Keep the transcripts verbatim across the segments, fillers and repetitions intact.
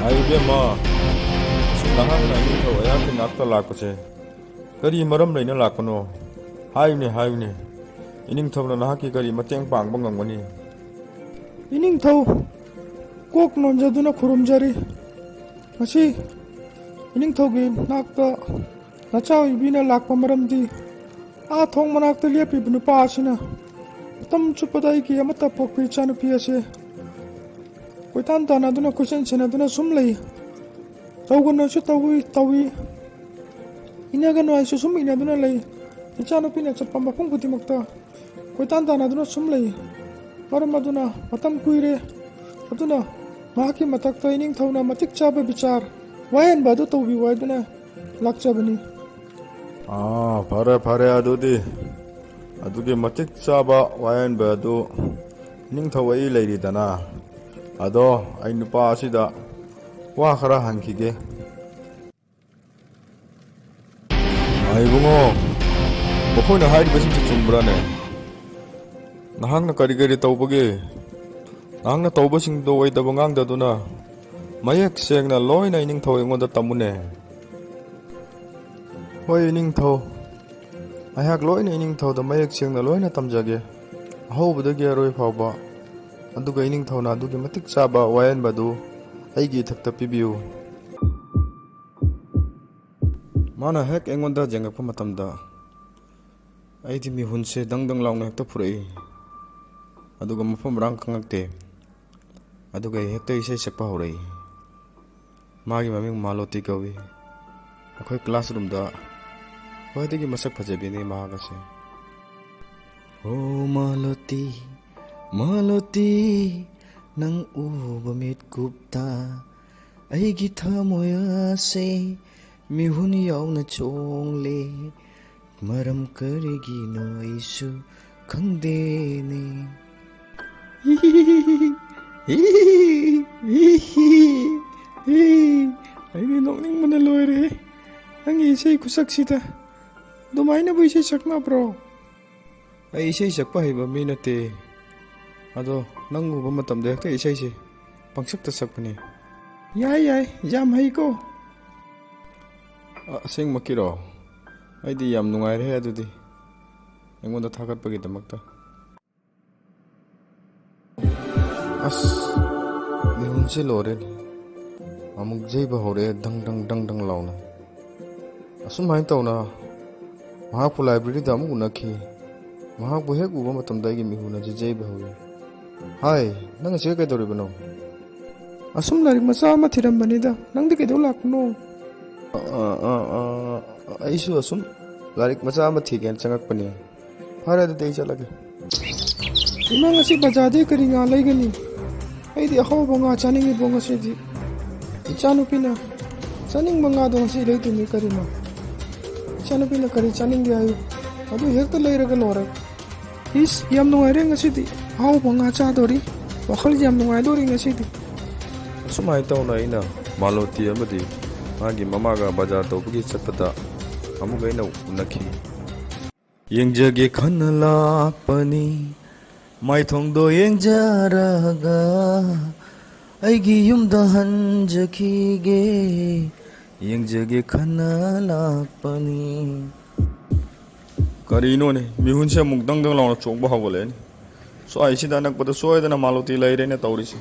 ꯍꯥꯏ ꯏꯕꯦꯝꯃ, ꯉꯁꯤ ꯅꯍꯥꯛꯅ ꯏꯅꯤꯡꯊꯧ ꯑꯩꯍꯥꯛꯀꯤ ꯅꯥꯛꯇ ꯂꯥꯛꯄꯁꯦ ꯀꯔꯤ ꯃꯔꯝ ꯂꯩꯅ ꯂꯥꯛꯄꯅꯣ? ꯍꯥꯏꯌꯨꯅꯦ, ꯍꯥꯏꯌꯨꯅꯦ꯫ ꯏꯅꯤꯡꯊꯧꯅ ꯅꯍꯥꯛꯀꯤ ꯀꯔꯤ ꯃꯇꯦꯡ ꯄꯥꯡꯕ ꯉꯝꯒꯅꯤ? ꯏꯅꯤꯡꯊꯧ, ꯀꯣꯛ ꯅꯣꯟꯖꯗꯨꯅ ꯈꯨꯔꯨꯝꯖꯔꯤ꯫ ꯉꯁꯤ ꯏꯅꯤꯡꯊꯧꯒꯤ ꯅꯥꯛꯇ ꯅꯆꯥ ꯑꯣꯏꯕꯤꯅ ꯂꯥꯛꯄ ꯃꯔꯝꯗꯤ, ꯑꯥ ꯊꯣꯡ ꯃꯅꯥꯛꯇ ꯂꯦꯞꯄꯤꯕ ꯅꯨꯄꯥ ꯑꯁꯤꯅ ꯃꯇꯝ ꯆꯨꯞꯄꯗ ꯑꯩꯒꯤ ꯑꯃꯠꯇ ꯄꯣꯛꯄ ꯏꯆꯥꯅꯨꯄꯤ ꯑꯁꯤ ꯀꯣꯏꯇꯥꯟ ꯇꯥꯟꯅꯗꯨꯅ, ꯀꯣꯏꯆꯦꯟ ꯁꯦꯟꯅꯗꯨꯅ ꯁꯨꯝ ꯂꯩ꯫ ꯇꯧꯒꯅꯨꯁꯨ ꯇꯧꯏ, ꯇꯧꯏ꯫ ꯏꯟꯅꯒꯅꯨ ꯍꯥꯏꯁꯨ ꯁꯨꯝ ꯏꯟꯅꯗꯨꯅ ꯂꯩ꯫ ꯏꯆꯥꯅꯨꯄꯤꯅ ꯆꯠꯄ ꯃꯐꯝ ꯈꯨꯗꯤꯡꯃꯛꯇ ꯀꯣꯏꯇꯥꯟ ꯇꯥꯟꯅꯗꯨꯅ ꯁꯨꯝ ꯂꯩ꯫ ꯃꯔꯝ ꯑꯗꯨꯅ ꯃꯇꯝ ꯀꯨꯏꯔꯦ꯫ ꯑꯗꯨꯅ ꯃꯍꯥꯛꯀꯤ ꯃꯊꯛꯇ ꯏꯅꯤꯡꯊꯧꯅ ꯃꯇꯤꯛ ꯆꯥꯕ ꯕꯤꯆꯥꯔ, ꯋꯥꯌꯦꯟꯕ ꯑꯗꯨ ꯇꯧꯕꯤꯌꯨ ꯍꯥꯏꯗꯨꯅ ꯂꯥꯛꯆꯕꯅꯤ꯫ ꯑꯥ, ꯐꯔꯦ, ꯐꯔꯦ, ꯑꯗꯨꯗꯤ ꯑꯗꯨꯒꯤ ꯃꯇꯤꯛ ꯆꯥꯕ ꯋꯥꯌꯦꯟꯕ ꯑꯗꯨ ꯏꯅꯤꯡꯊꯧ ꯑꯩ ꯂꯩꯔꯤꯗꯅ꯫ ꯑꯗꯣ ꯑꯩ ꯅꯨꯄꯥ ꯑꯁꯤꯗ ꯋꯥ ꯈꯔ ꯍꯪꯈꯤꯒꯦ꯫ ꯑꯥ, ꯏꯕꯨꯡꯉꯣ, ꯃꯈꯣꯏꯅ ꯍꯥꯏꯔꯤꯕꯁꯤꯡꯁꯤ ꯆꯨꯝꯕ꯭ꯔꯥꯅꯦ? ꯅꯍꯥꯛꯅ ꯀꯔꯤ ꯀꯔꯤ ꯇꯧꯕꯒꯦ? ꯅꯍꯥꯛꯅ ꯇꯧꯕꯁꯤꯡꯗꯣ ꯑꯣꯏꯗꯕ ꯉꯥꯡꯗꯗꯨꯅ ꯃꯌꯦꯛ ꯁꯦꯡꯅ ꯂꯣꯏꯅ ꯏꯅꯤꯡꯊꯧ ꯑꯩꯉꯣꯟꯗ ꯇꯝꯃꯨꯅꯦ꯫ ꯍꯣꯏ, ꯏꯅꯤꯡꯊꯧ, ꯑꯩꯍꯥꯛ ꯂꯣꯏꯅ ꯏꯅꯤꯡꯊꯧꯗ ꯃꯌꯦꯛ ꯁꯦꯡꯅ ꯂꯣꯏꯅ ꯇꯝꯖꯒꯦ, ꯑꯍꯧꯕꯗꯒꯤ ꯑꯔꯣꯏ ꯐꯥꯎꯕ꯫ ꯑꯗꯨꯒ ꯏꯅꯤꯡꯊꯧꯅ ꯑꯗꯨꯒꯤ ꯃꯇꯤꯛ ꯆꯥꯕ ꯋꯥꯌꯦꯟꯕꯗꯨ ꯑꯩꯒꯤ ꯏꯊꯛꯇ ꯄꯤꯕꯤꯌꯨ꯫ ꯃꯥꯅ ꯍꯦꯛ ꯑꯩꯉꯣꯟꯗ ꯌꯦꯡꯉꯛꯄ ꯃꯇꯝꯗ, ꯑꯩꯗꯤ ꯃꯤꯍꯨꯟꯁꯦ ꯗꯪ ꯗꯪ ꯂꯥꯎꯅ ꯍꯦꯛꯇ ꯐꯨꯔꯛꯏ꯫ ꯑꯗꯨꯒ ꯃꯐꯝ ꯃꯔꯥꯡ ꯈꯪꯉꯛꯇꯦ꯫ ꯑꯗꯨꯒ ꯑꯩ ꯍꯦꯛꯇ ꯏꯁꯩ ꯁꯛꯄ ꯍꯧꯔꯛꯏ꯫ ꯃꯥꯒꯤ ꯃꯃꯤꯡ ꯃꯥꯂꯣꯇꯤ ꯀꯧꯏ꯫ ꯑꯩꯈꯣꯏ ꯀ꯭ꯂꯥꯁꯔꯨꯝꯗ ꯈ꯭ꯋꯥꯏꯗꯒꯤ ꯃꯁꯛ ꯐꯖꯕꯤꯅꯤ ꯃꯍꯥꯛ ꯑꯁꯦ꯫ ꯑꯣ ꯃꯥꯂꯣꯇꯤ, ꯃꯥꯂꯣꯇꯤ, ꯅꯪ ꯎꯕ ꯃꯤꯠꯀꯨꯞꯇ ꯑꯩꯒꯤ ꯊꯃꯣꯏ ꯑꯁꯦ ꯃꯤꯍꯨꯟ ꯌꯥꯎꯅ ꯆꯣꯡꯂꯦ꯫ ꯃꯔꯝ ꯀꯔꯤꯒꯤꯅꯣ ꯑꯩꯁꯨ ꯈꯪꯗꯦꯅꯦ꯫ ꯑꯩꯗꯤ ꯅꯣꯛꯅꯤꯡꯕꯅ ꯂꯣꯏꯔꯦ꯫ ꯅꯪꯒꯤ ꯏꯁꯩ ꯈꯨꯁꯛꯁꯤꯗ ꯑꯗꯨꯃꯥꯏꯅꯕꯨ ꯏꯁꯩ ꯁꯛꯅꯕ꯭ꯔꯣ? ꯑꯩ ꯏꯁꯩ ꯁꯛꯄ ꯍꯩꯕ ꯃꯤ ꯅꯠꯇꯦ꯫ ꯑꯗꯣ ꯅꯪ ꯎꯕ ꯃꯇꯝꯗ ꯍꯦꯛꯇ ꯏꯁꯩꯁꯦ ꯄꯪꯁꯛꯇ ꯁꯛꯄꯅꯦ꯫ ꯌꯥꯏ, ꯌꯥꯏ, ꯌꯥꯝ ꯍꯩꯀꯣ꯫ ꯑ-, ꯑꯁꯦꯡꯃꯛꯀꯤꯔꯣ? ꯑꯩꯗꯤ ꯌꯥꯝ ꯅꯨꯡꯉꯥꯏꯔꯦ ꯑꯗꯨꯗꯤ, ꯑꯩꯉꯣꯟꯗ ꯊꯥꯒꯠꯄꯒꯤꯗꯃꯛꯇ꯫ ꯑꯁ, ꯃꯤꯍꯨꯟꯁꯦ ꯂꯣꯏꯔꯦꯅꯦ꯫ ꯑꯃꯨꯛ ꯌꯩꯕ ꯍꯧꯔꯛꯑꯦ, ꯗꯪ ꯗꯪ ꯗꯪ ꯗꯪ ꯂꯥꯎꯅ꯫ ꯑꯁꯨꯃꯥꯏꯅ ꯇꯧꯅ ꯃꯍꯥꯛꯄꯨ ꯂꯥꯏꯕ꯭ꯔꯦꯔꯤꯗ ꯑꯃꯨꯛ ꯎꯅꯈꯤ꯫ ꯃꯍꯥꯛꯄꯨ ꯍꯦꯛ ꯎꯕ ꯃꯇꯝꯗ ꯑꯩꯒꯤ ꯃꯤꯍꯨꯟ ꯑꯁꯤ ꯌꯩꯕ ꯍꯧꯏ꯫ "ꯍꯥꯏ, ꯅꯪ ꯑꯁꯤꯗ ꯀꯩꯗꯧꯔꯤꯕꯅꯣ?" "ꯑꯁꯨꯝ ꯂꯥꯏꯔꯤꯛ ꯃꯆꯥ ꯑꯃ ꯊꯤꯔꯝꯕꯅꯤꯗ, ꯅꯪꯗꯤ ꯀꯩꯗꯧ ꯂꯥꯛꯄꯅꯣ?" "ꯑ, ꯑ, ꯑ, ꯑ, ꯑꯩꯁꯨ ꯑꯁꯨꯝ ꯂꯥꯏꯔꯤꯛ ꯃꯆꯥ ꯑꯃ ꯊꯤꯒꯦꯅ ꯆꯪꯉꯛꯄꯅꯦ꯫ ꯐꯔꯦ, ꯑꯗꯨꯗꯤ ꯑꯩ ꯆꯠꯂꯒꯦ꯫" "ꯏꯃꯥ, ꯉꯁꯤ ꯕꯖꯥꯔꯗꯒꯤ ꯀꯔꯤ ꯉꯥ ꯂꯩꯒꯅꯤ? ꯑꯩꯗꯤ ꯑꯍꯥꯎꯕ ꯉꯥ ꯆꯥꯅꯤꯡꯉꯤꯕꯣ ꯉꯁꯤꯗꯤ꯫" "ꯏꯆꯥꯅꯨꯄꯤꯅ ꯆꯥꯅꯤꯡꯕ ꯉꯥꯗꯣ ꯉꯁꯤ ꯂꯩꯗꯣꯏꯅꯤ ꯀꯔꯤꯅꯣ?" "ꯏꯆꯥꯅꯨꯄꯤꯅ ꯀꯔꯤ ꯆꯥꯅꯤꯡꯒꯦ ꯍꯥꯏꯌꯨ, ꯑꯗꯨ ꯍꯦꯛꯇ ꯂꯩꯔꯒ ꯂꯣꯏꯔꯦ꯫" "ꯏꯁ, ꯌꯥꯝ ꯅꯨꯡꯉꯥꯏꯔꯦ ꯉꯁꯤꯗꯤ, ꯑꯍꯥꯎꯕ ꯉꯥ ꯆꯥꯗꯣꯔꯤ, ꯋꯥꯈꯜ ꯌꯥꯝ ꯅꯨꯡꯉꯥꯏꯗꯣꯔꯤ ꯉꯁꯤꯗꯤ꯫" ꯑꯁꯨꯃꯥꯏꯅ ꯇꯧꯅ ꯑꯩꯅ ꯃꯥꯂꯣꯇꯤ ꯑꯃꯗꯤ ꯃꯥꯒꯤ ꯃꯃꯥꯒ ꯕꯖꯥꯔ ꯇꯧꯕꯒꯤ ꯆꯠꯄꯗ ꯑꯃꯨꯛ ꯑꯩꯅ ꯎꯅꯈꯤ꯫ "ꯌꯦꯡꯖꯒꯦ ꯈꯟꯅ ꯂꯥꯛꯄꯅꯤ, ꯃꯥꯏꯊꯣꯡꯗꯣ ꯌꯦꯡꯖꯔꯒ ꯑꯩꯒꯤ ꯌꯨꯝꯗ ꯍꯟꯖꯈꯤꯒꯦ, ꯌꯦꯡꯖꯒꯦ ꯈꯟꯅ ꯂꯥꯛꯄꯅꯤ꯫" ꯀꯔꯤꯅꯣꯅꯦ, ꯃꯤꯍꯨꯟꯁꯦ ꯑꯃꯨꯛ ꯗꯪ ꯗꯪ ꯂꯥꯎꯅ ꯆꯣꯡꯕ ꯍꯧꯒꯠꯂꯛꯑꯦꯅꯦ꯫ ꯁ꯭ꯋꯥꯏꯁꯤꯗ ꯑꯅꯛꯄꯗ ꯁꯣꯏꯗꯅ ꯃꯥꯂꯣꯇꯤ ꯂꯩꯔꯦꯅꯦ ꯇꯧꯔꯤꯁꯦ꯫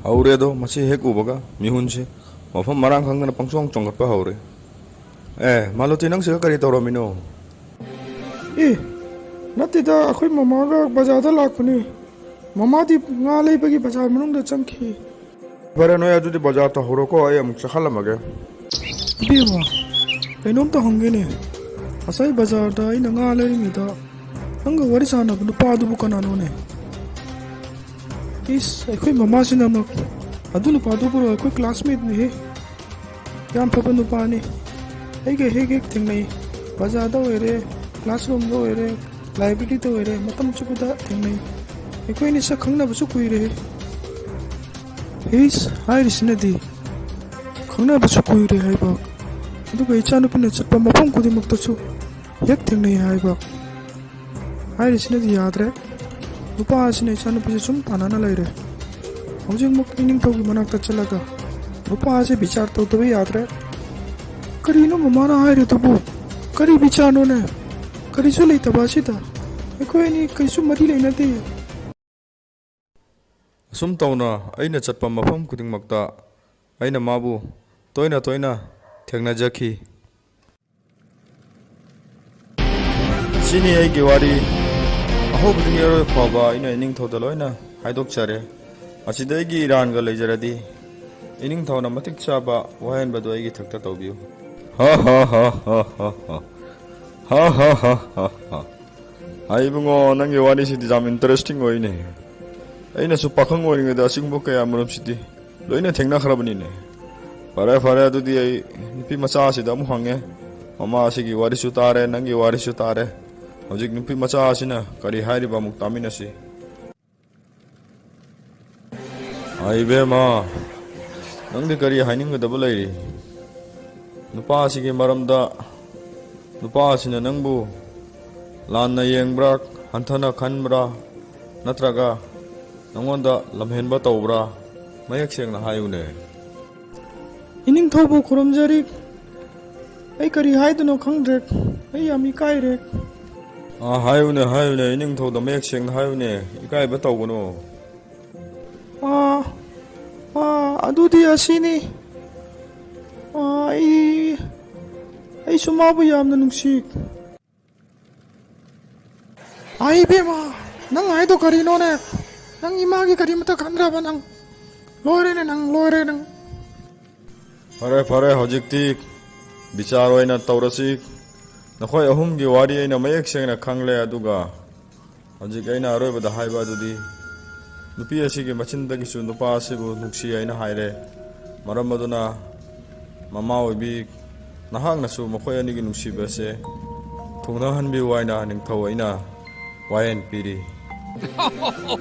ꯍꯧꯔꯦꯗꯣ, ꯃꯁꯤ ꯍꯦꯛ ꯎꯕꯒ ꯃꯤꯍꯨꯟꯁꯦ ꯃꯐꯝ ꯃꯔꯥꯡ ꯈꯪꯗꯅ ꯄꯪꯆꯣꯡ ꯆꯣꯡꯈꯠꯄ ꯍꯧꯔꯦ꯫ "ꯑꯦ, ꯃꯥꯂꯣꯇꯤ, ꯅꯪ ꯁꯤꯗ ꯀꯔꯤ ꯇꯧꯔꯝꯃꯤꯅꯣ?" "ꯑꯦ, ꯅꯠꯇꯦꯗ, ꯑꯩꯈꯣꯏ ꯃꯃꯥꯒ ꯕꯖꯥꯔꯗ ꯂꯥꯛꯄꯅꯦ꯫ ꯃꯃꯥꯗꯤ ꯉꯥ ꯂꯩꯕꯒꯤ ꯕꯖꯥꯔ ꯃꯅꯨꯡꯗ ꯆꯪꯈꯤ꯫" "ꯐꯔꯦ, ꯅꯣꯏ ꯑꯗꯨꯗꯤ ꯕꯖꯥꯔ ꯇꯧꯍꯧꯔꯣꯀꯣ, ꯑꯩ ꯑꯃꯨꯛ ꯆꯠꯍꯜꯂꯝꯃꯒꯦ꯫" "ꯏꯕꯦꯝꯃ, ꯀꯩꯅꯣꯝꯇ ꯍꯪꯒꯦꯅꯦ꯫ ꯉꯁꯥꯏ ꯕꯖꯥꯔꯗ ꯑꯩꯅ ꯉꯥ ꯂꯩꯔꯤꯉꯩꯗ ꯅꯪꯒ ꯋꯥꯔꯤ ꯁꯥꯟꯅꯕ ꯅꯨꯄꯥꯗꯨꯕꯨ ꯀꯅꯥꯅꯣꯅꯦ?" "ꯏꯁ, ꯑꯩꯈꯣꯏ ꯃꯃꯥꯁꯤꯅꯃꯛ ꯑꯗꯨ ꯅꯨꯄꯥꯗꯨꯕꯨꯔꯣ? ꯑꯩꯈꯣꯏ ꯀ꯭ꯂꯥꯁꯃꯦꯠꯅꯤꯍꯦ꯫ ꯌꯥꯝ ꯐꯕ ꯅꯨꯄꯥꯅꯤ꯫ ꯑꯩꯒ ꯍꯦꯛ ꯍꯦꯛ ꯊꯦꯡꯅꯩ꯫ ꯕꯖꯥꯔꯗ ꯑꯣꯏꯔꯦ, ꯀ꯭ꯂꯥꯁꯔꯨꯝꯗ ꯑꯣꯏꯔꯦ, ꯂꯥꯏꯕ꯭ꯔꯦꯔꯤꯗ ꯑꯣꯏꯔꯦ, ꯃꯇꯝ ꯆꯨꯞꯄꯗ ꯊꯦꯡꯅꯩ꯫ ꯑꯩꯈꯣꯏ ꯑꯅꯤ ꯁꯛ ꯈꯪꯅꯕꯁꯨ ꯀꯨꯏꯔꯦ꯫" "ꯏꯁ, ꯍꯥꯏꯔꯤꯁꯤꯅꯗꯤ, ꯈꯪꯅꯕꯁꯨ ꯀꯨꯏꯔꯦ ꯍꯥꯏꯕ꯫ ꯑꯗꯨꯒ ꯏꯆꯥꯅꯨꯄꯤꯅ ꯆꯠꯄ ꯃꯐꯝ ꯈꯨꯗꯤꯡꯃꯛꯇꯁꯨ ꯍꯦꯛ ꯊꯦꯡꯅꯩ ꯍꯥꯏꯕ꯫ ꯍꯥꯏꯔꯤꯁꯤꯅꯗꯤ ꯌꯥꯗ꯭ꯔꯦ꯫ ꯅꯨꯄꯥ ꯑꯁꯤꯅ ꯏꯆꯥꯅꯨꯄꯤꯁꯦ ꯁꯨꯝ ꯇꯥꯟꯅꯅ ꯂꯩꯔꯦ꯫" ꯍꯧꯖꯤꯛꯃꯛ ꯏꯅꯤꯡꯊꯧꯒꯤ ꯃꯅꯥꯛꯇ ꯆꯠꯂꯒ ꯅꯨꯄꯥ ꯑꯁꯤ ꯕꯤꯆꯥꯔ ꯇꯧꯗꯕ ꯌꯥꯗ꯭ꯔꯦ꯫ ꯀꯔꯤꯅꯣ ꯃꯃꯥꯅ ꯍꯥꯏꯔꯤꯗꯨꯕꯨ? ꯀꯔꯤ ꯕꯤꯆꯥꯔꯅꯣꯅꯦ? ꯀꯔꯤꯁꯨ ꯂꯩꯇꯕ ꯑꯁꯤꯗ꯫ ꯑꯩꯈꯣꯏ ꯑꯅꯤ ꯀꯩꯁꯨ ꯃꯔꯤ ꯂꯩꯅꯗꯦ꯫ ꯑꯁꯨꯝ ꯇꯧꯅ ꯑꯩꯅ ꯆꯠꯄ ꯃꯐꯝ ꯈꯨꯗꯤꯡꯃꯛꯇ ꯑꯩꯅ ꯃꯥꯕꯨ ꯇꯣꯏꯅ ꯇꯣꯏꯅ ꯊꯦꯡꯅꯖꯈꯤ꯫ ꯑꯁꯤꯅꯤ ꯑꯩꯒꯤ ꯋꯥꯔꯤ꯫ ꯑꯍꯧꯕꯗꯒꯤ ꯑꯔꯣꯏ ꯐꯥꯎꯕ ꯑꯩꯅ ꯏꯅꯤꯡꯊꯧꯗ ꯂꯣꯏꯅ ꯍꯥꯏꯗꯣꯛꯆꯔꯦ꯫ ꯑꯁꯤꯗ ꯑꯩꯒꯤ ꯏꯔꯥꯟꯒ ꯂꯩꯖꯔꯗꯤ ꯏꯅꯤꯡꯊꯧꯅ ꯃꯇꯤꯛ ꯆꯥꯕ ꯋꯥꯍꯦꯟꯕꯗꯨ ꯑꯩꯒꯤ ꯊꯛꯇ ꯇꯧꯕꯤꯌꯨ꯫ ꯍꯥ ꯍꯥ ꯍꯥ ꯍꯥ ꯍꯥ ꯍꯥ꯫ ꯍꯥ ꯍꯥ ꯍꯥ ꯍꯥ ꯍꯥ꯫ ꯑꯩ ꯏꯕꯨꯡꯉꯣ, ꯅꯪꯒꯤ ꯋꯥꯔꯤꯁꯤꯗꯤ ꯌꯥꯝ ꯏꯟꯇꯔꯦꯁꯇꯤꯡ ꯑꯣꯏꯅꯦ꯫ ꯑꯩꯅꯁꯨ ꯄꯥꯈꯪ ꯑꯣꯏꯔꯤꯉꯩꯗ ꯑꯁꯤꯒꯨꯝꯕ ꯀꯌꯥ ꯃꯔꯨꯝꯁꯤꯗꯤ ꯂꯣꯏꯅ ꯊꯦꯡꯅꯈ꯭ꯔꯕꯅꯤꯅꯦ꯫ ꯐꯔꯦ ꯐꯔꯦ, ꯑꯗꯨꯗꯤ ꯑꯩ ꯅꯨꯄꯤ ꯃꯆꯥ ꯑꯁꯤꯗ ꯑꯃꯨꯛ ꯍꯪꯉꯦ꯫ ꯃꯃꯥ ꯑꯁꯤꯒꯤ ꯋꯥꯔꯤꯁꯨ ꯇꯥꯔꯦ, ꯅꯪꯒꯤ ꯋꯥꯔꯤꯁꯨ ꯇꯥꯔꯦ꯫ ꯍꯧꯖꯤꯛ ꯅꯨꯄꯤ ꯃꯆꯥ ꯑꯁꯤꯅ ꯀꯔꯤ ꯍꯥꯏꯔꯤꯕ ꯑꯃꯨꯛ ꯇꯥꯃꯤꯟꯅꯁꯤ꯫ ꯑꯥ, ꯏꯕꯦꯝꯃ, ꯅꯪꯗꯤ ꯀꯔꯤ ꯍꯥꯏꯅꯤꯡꯒꯗꯕ ꯂꯩꯔꯤ? ꯅꯨꯄꯥ ꯑꯁꯤꯒꯤ ꯃꯔꯝꯗ, ꯅꯨꯄꯥ ꯑꯁꯤꯅ ꯅꯪꯕꯨ ꯂꯥꯟꯅ ꯌꯦꯡꯕ꯭ꯔꯥ, ꯍꯟꯊꯅ ꯈꯟꯕ꯭ꯔꯥ, ꯅꯠꯇ꯭ꯔꯒ ꯅꯪꯉꯣꯟꯗ ꯂꯝꯍꯦꯟꯕ ꯇꯧꯕ꯭ꯔꯥ? ꯃꯌꯦꯛ ꯁꯦꯡꯅ ꯍꯥꯏꯌꯨꯅꯦ꯫ ꯏꯅꯤꯡꯊꯧꯕꯨ ꯈꯨꯔꯨꯝꯖꯔꯤ꯫ ꯑꯩ ꯀꯔꯤ ꯍꯥꯏꯗꯣꯏꯅꯣ ꯈꯪꯗ꯭ꯔꯦ꯫ ꯑꯩ ꯌꯥꯝ ꯏꯀꯥꯏꯔꯦ꯫ ꯑꯥ, ꯍꯥꯏꯌꯨꯅꯦ, ꯍꯥꯏꯌꯨꯅꯦ, ꯏꯅꯤꯡꯊꯧꯗ ꯃꯌꯦꯛ ꯁꯦꯡꯅ ꯍꯥꯏꯌꯨꯅꯦ, ꯏꯀꯥꯏꯕ ꯇꯧꯒꯅꯨ꯫ ꯑꯥ, ꯑꯥ, ꯑꯗꯨꯗꯤ ꯑꯁꯤꯅꯤ꯫ ꯑꯥ, ꯑꯩ, ꯑꯩꯁꯨ ꯃꯥꯕꯨ ꯌꯥꯝꯅ ꯅꯨꯡꯁꯤ꯫ ꯑꯥ, ꯏꯕꯦꯝꯃ, ꯅꯪ ꯍꯥꯏꯗꯣ ꯀꯔꯤꯅꯣꯅꯦ? ꯅꯪ ꯏꯃꯥꯒꯤ ꯀꯔꯤꯃꯇ ꯈꯟꯗ꯭ꯔꯕ ꯅꯪ? ꯂꯣꯏꯔꯦꯅꯦ ꯅꯪ, ꯂꯣꯏꯔꯦ ꯅꯪ꯫ ꯐꯔꯦ, ꯐꯔꯦ, ꯍꯧꯖꯤꯛꯇꯤ ꯕꯤꯆꯥꯔ ꯑꯣꯏꯅ ꯇꯧꯔꯁꯤ꯫ ꯅꯈꯣꯏ ꯑꯍꯨꯝꯒꯤ ꯋꯥꯔꯤ ꯑꯩꯅ ꯃꯌꯦꯛ ꯁꯦꯡꯅ ꯈꯪꯂꯦ, ꯑꯗꯨꯒ ꯍꯧꯖꯤꯛ ꯑꯩꯅ ꯑꯔꯣꯏꯕꯗ ꯍꯥꯏꯕ ꯑꯗꯨꯗꯤ, ꯅꯨꯄꯤ ꯑꯁꯤꯒꯤ ꯃꯆꯤꯟꯗꯒꯤꯁꯨ ꯅꯨꯄꯥ ꯑꯁꯤꯕꯨ ꯅꯨꯡꯁꯤ ꯍꯥꯏꯅ ꯍꯥꯏꯔꯦ꯫ ꯃꯔꯝ ꯑꯗꯨꯅ, ꯃꯃꯥ ꯑꯣꯏꯕꯤ, ꯅꯍꯥꯛꯅꯁꯨ ꯃꯈꯣꯏ ꯑꯅꯤꯒꯤ ꯅꯨꯡꯁꯤꯕꯁꯦ ꯊꯨꯡꯅꯍꯟꯕꯤꯌꯨ ꯍꯥꯏꯅ ꯅꯤꯡꯊꯧ ꯑꯩꯅ ꯋꯥꯌꯦꯜ ꯄꯤꯔꯤ꯫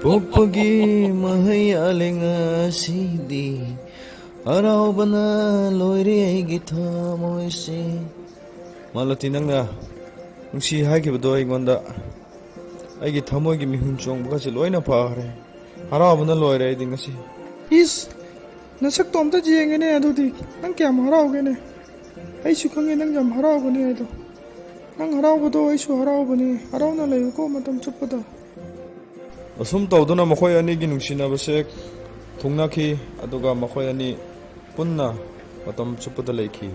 ꯄꯣꯛꯄꯒꯤ ꯃꯍꯩ ꯑꯂꯦꯡ ꯑꯁꯤꯗꯤ ꯍꯔꯥꯎꯕꯅ ꯂꯣꯏꯔꯦ ꯑꯩꯒꯤ ꯊꯃꯣꯏꯁꯦ꯫ ꯃꯥꯂꯇꯤ, ꯅꯪꯅ ꯅꯨꯡꯁꯤ ꯍꯥꯏꯈꯤꯕꯗꯣ ꯑꯩꯉꯣꯟꯗ ꯑꯩꯒꯤ ꯊꯃꯣꯏꯒꯤ ꯃꯤꯍꯨꯟ ꯆꯣꯡꯕꯒꯁꯦ ꯂꯣꯏꯅ ꯐꯈ꯭ꯔꯦ꯫ ꯍꯔꯥꯎꯕꯅ ꯂꯣꯏꯔꯦ ꯑꯩꯗꯤ ꯉꯁꯤ꯫ ꯏꯁ, ꯅꯁꯛꯇꯣ ꯑꯝꯇ ꯌꯦꯡꯒꯦꯅꯦ ꯑꯗꯨꯗꯤ꯫ ꯅꯪ ꯀꯌꯥꯝ ꯍꯔꯥꯎꯒꯦꯅꯦ? ꯑꯩꯁꯨ ꯈꯪꯉꯦ ꯅꯪ ꯌꯥꯝ ꯍꯔꯥꯎꯒꯅꯤ ꯍꯥꯏꯗꯣ꯫ ꯅꯪ ꯍꯔꯥꯎꯕꯗꯣ ꯑꯩꯁꯨ ꯍꯔꯥꯎꯕꯅꯤ꯫ ꯍꯔꯥꯎꯅ ꯂꯩꯌꯨꯀꯣ ꯃꯇꯝ ꯆꯨꯞꯄꯗ꯫ ꯑꯁꯨꯝ ꯇꯧꯗꯨꯅ ꯃꯈꯣꯏ ꯑꯅꯤꯒꯤ ꯅꯨꯡꯁꯤꯅꯕꯁꯦ ꯊꯨꯡꯅꯈꯤ, ꯑꯗꯨꯒ ꯃꯈꯣꯏ ꯑꯅꯤ ꯄꯨꯟꯅ ꯃꯇꯝ ꯆꯨꯞꯄꯗ ꯂꯩꯈꯤ꯫